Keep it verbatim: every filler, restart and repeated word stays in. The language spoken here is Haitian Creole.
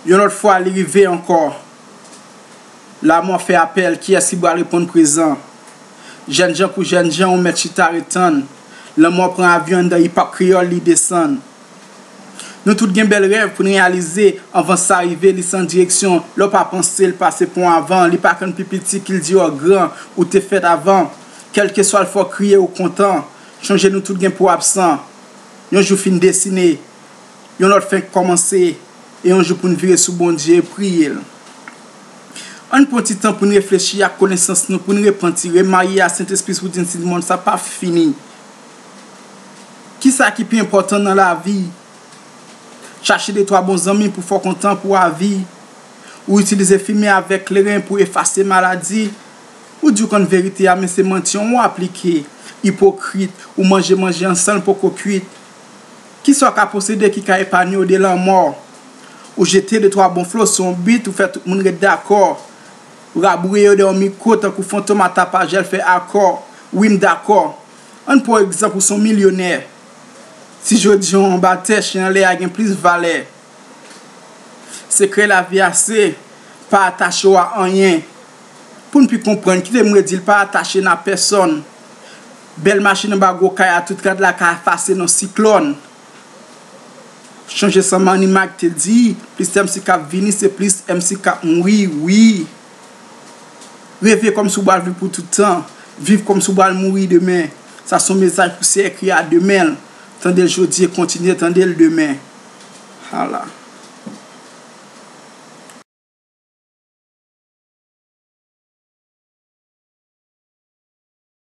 Yon lòt fwa, li rive ankò. Lamò fè apèl, kiyès ki pral reponn prezan? Jènjan pou jènjan, ou mèt chita ret tann. Lanmò pran avyon anndan Ipap Kreyòl, li desann. Nou tout gen bèl rèv pou n reyalize, anvan sa rive, li san direksyon. Lè w pa panse l, pase pon avan, li pa konn pi piti ki l di w gran, ou te fèt avan. Kèlkeswa l fè w kriye ou kontan, chonje nou tout gen pou absan. Yon jou fin desine, yon lòt fenk kòmanse, e yon jou pou n vire sou Bondye e priye l. Ann pran ti tan pou n reflechi ak konesans nou, pou n repanti, remarye a Sentespri pou di n si lemonn sa p ap fini. Kisa ki pi enpòtan nan lavi? Chache de twa bon zanmi pou fè w kontan pou avi. Ou itilize fimen avèk kleren pou efase maladi. Ou di w konn verite a, men se manti w aplike. Ipokrit, ou manje manje an san l poko kwit. Kisa w ka posede ki ka epanye w de lanmò? Ou jete de twa bon flo sou yon bit, ou fè tout moun ret dakò. Ou raboure yo de yon mikwo tankou fantom a tapajè l fè akò. Wi, m dakò. Ann pran egzanp, ou se yon milyonè. Si jodi a w anba tè, chen anlè a gen plis valè. Sekrè lavi a se pa atache w a anyen. Pou n pi konprann, kite m redi l, pa atache n a pèsòn. Bèl machin anba gwo kay a, tout rad la ka efase nan siklòn. Chonje sa Manny Mac te di, plis M C k ap vini, se plis M C k ap mouri, wi. Reve kòmsi w pral viv pou tout tan, viv kòmsi w pral mouri demen. Sa se yon mesaj pou syèk ki a demen. Tande l jodi e kontinye tande l demen. Hala.